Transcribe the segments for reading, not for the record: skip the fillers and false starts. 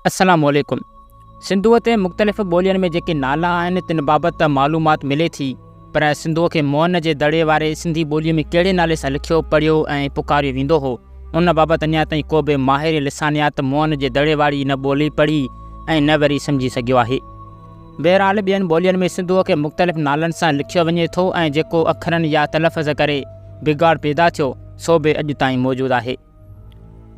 السلام عليڪم سنڌوء تي مختلف ٻولين ۾ جيڪي نالا آهن تن بابت ته معلومات ملي ٿي پر سنڌوء کي موهن جي دڙي واري سنڌي ٻوليء ۾ ڪهڙي نالي سان لکيو، پڙهيو ۽ پڪاريو ويندو هو ان بابت اڃا تائين ڪو به ماهر لسانيات موهن جي دڙي واري نه ٻولي پڙهي ۽ نه وري سمجهي سگهيو آهي. بهرحال ٻين ٻولين ۾ سنڌوء کي مختلف نالن سان لکيو وڃي ٿو ۽ جيڪو اکرن يا تلفظ ڪري بگاڙ پيدا ٿيو سو به اڄ تائين موجود آهي.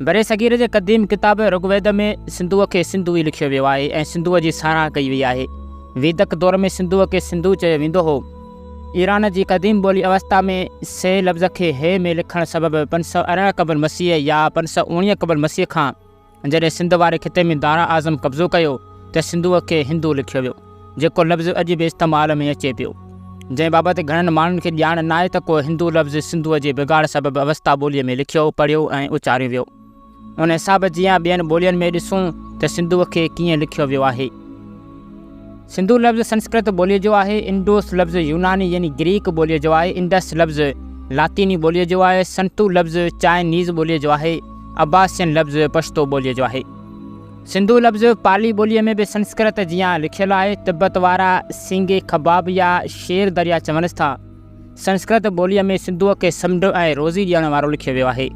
برصغير جي قديم ڪتاب رگ ويد ۾ سنڌوء کي سنڌو ئي لکيو ويو آهي ۽ سنڌوء جي ساراهه ڪئي وئي آهي. ويدڪ دور ۾ سنڌوء کي سنڌو چيو ويندو هو. ايران جي قديم ٻولي اوستا ۾ سي لفظ کي هي ۾ لکڻ سبب 518 قبل مسيح يا 519 قبل مسيح کان جڏهن سنڌ واري خطي ۾ دارا اعظم قبضو ڪيو ته سنڌوء کي هندو لکيو ويو، جيڪو لفظ اڄ به استعمال ۾ اچي پيو، جنهن بابت گهڻن ماڻهن کي ڄاڻ ناهي ته ڪو هندو لفظ سنڌوء جي بگاڙ سبب اوستا ٻوليء ۾ لکيو، پڙهيو ۽ اچاريو ويو. ان حساب جيان ٻين ٻولين ۾ ڏسون ته سنڌوء کي ڪيئن لکيو ويو آهي. سنڌو لفظ سنسڪرت ٻوليء جو آهي، انڊوس لفظ يوناني يعني گريڪ ٻوليء جو آهي، انڊس لفظ لاطيني ٻوليء جو آهي، سنتو لفظ چائنيز ٻوليء جو آهي، عباسين لفظ پشتو ٻوليء جو آهي. سنڌو لفظ پالي ٻوليء ۾ به سنسڪرت جيان لکيل آهي. تبت وارا سينگي خباب يا شير دريا چونس ٿا. سنسڪرت ٻوليء ۾ سنڌوء کي سمنڊ ۽ روزي ڏيڻ وارو لکيو ويو آهي.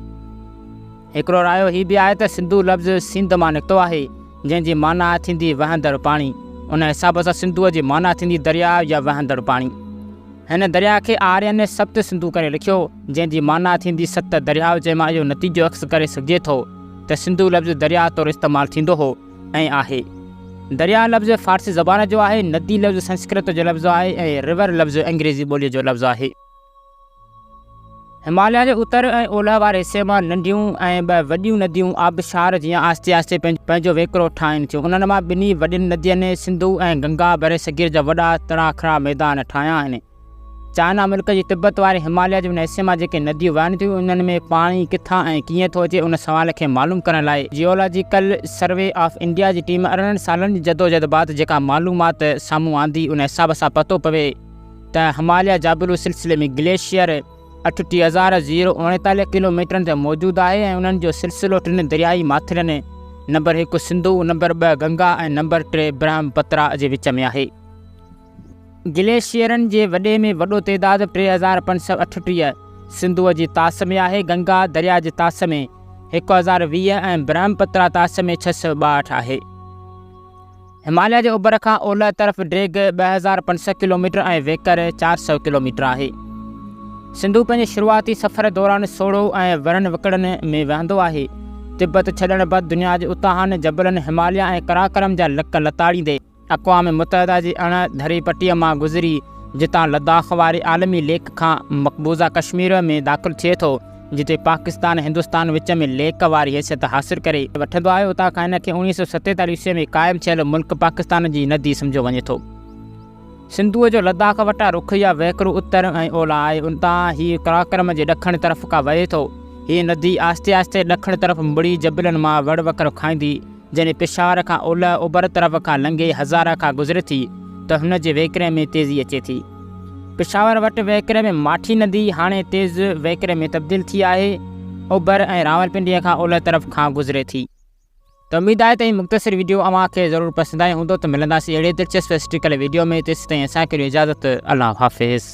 هڪڙو رايو هي به آهي ته سنڌو لفظ سنڌ مان نڪتو آهي، جنهن جي معنيٰ ٿيندي وهندڙ پاڻي. ان حساب سان سنڌوء جي معنيٰ ٿيندي درياء يا وهندڙ پاڻي. هن درياء کي آرين سپت سنڌو ڪري لکيو، جنهن جي معنيٰ ٿيندي ست درياء جنهن مان اهو نتيجو اخذ ڪري سگهجي ٿو ته سنڌو لفظ درياء طور استعمال ٿيندو هو ۽ آهي. درياء لفظ فارسي زبان جو آهي، ندي لفظ سنسڪرت جو لفظ آهي ۽ ريور لفظ انگريزي ٻوليء جو لفظ آهي. هماليه جي اتر ۽ اولهه واري حصي مان ننڍيون ۽ ٻه وڏيون نديون آبشار جيان آهستي آهستي پنهنجو وهڪرو ٺاهين ٿيون. انهن مان ٻنهي وڏين ندين سنڌو ۽ گنگا برصغير جا وڏا تڙاکڙا ميدان ٺاهيا آهن. چائنا ملڪ جي تبت واري هماليه جي ان حصي مان جيڪي نديون وهن ٿيون انهن ۾ پاڻي ڪٿان ۽ ڪيئن ٿو اچي ان سوال کي معلوم ڪرڻ لاء جيولاجيڪل سروي آف انڊيا جي ٽيم 18 سالن جي جدوجهد بعد جيڪا معلومات سامهون آندي ان حساب سان پتو پوي ته هماليه جابلو سلسلي ۾ گليشيئر اٺٽيهه هزار زيرو اوڻيتاليهه ڪلو ميٽرن تي موجود آهي ۽ انهن جو سلسلو ٽن دريائي ماٿرين نمبر هڪ سنڌو، نمبر ٻه گنگا ۽ نمبر ٽي برهم پترا جي وچ ۾ آهي. گليشيئرن جي وڏي ۾ وڏو تعداد 3538 سنڌوء جي طاس ۾ آهي، گنگا درياء جي طاس ۾ 1020 ۽ برهم پترا طاس ۾ 662 آهي. هماليه جي اوڀر کان اولهه طرف ڊيگهه 2500 ڪلوميٽر ۽ ويڪر 400 ڪلوميٽر آهي. سنڌو پنهنجي شروعاتي سفر دوران سوڙهو ۽ ورن وڪڙن ۾ وهندو آهي. تبت ڇڏڻ بعد دنيا جي اتاهن جبلن هماليه ۽ قراقرم جا لڪ لتاڙيندي، اقوام متحده جي اڻ ڌري پٽيء مان گذري، جتان لداخ واري عالمي ليڪ کان مقبوضه ڪشمير ۾ داخل ٿئي ٿو، جتي پاڪستان ۽ هندستان وچ ۾ ليڪ واري حيثيت حاصل ڪري وٺندو آهي، اتان کان هن کي 1947 عيسوي ۾ قائم ٿيل ملڪ پاڪستان جي ندي سمجهيو وڃي ٿو. سنڌوء جو لداخ وٽان رخ يا وهڪرو اتر ۽ اولهه آهي، اتان هي قراقرم جي ڏکڻ طرف کان وهي ٿو. هيء ندي آهستي آهستي ڏکڻ طرف مڙي جبلن مان وڙ وڪڙ کائيندي جڏهن پشاور کان اولهه اوڀر طرف کان لنگهي هزاره کان گذري ٿي ته هن جي وهڪري ۾ تيزي اچي ٿي. پشاور وٽ وهڪري ۾ ماٺي ندي هاڻي تيز وهڪري ۾ تبديل ٿي آهي. اوڀر ۽ راولپنڊيء کان اولهه طرف کان گذري ٿي. ته اميد آهي ته هي مختصر وڊيو اوهان کي ضرور پسند آيو هوندو ته ملنداسين اهڙي دلچسپ هسٽريڪل وڊيو ۾ تيسيتائين اسان کي ڏيو اجازت الله حافظ.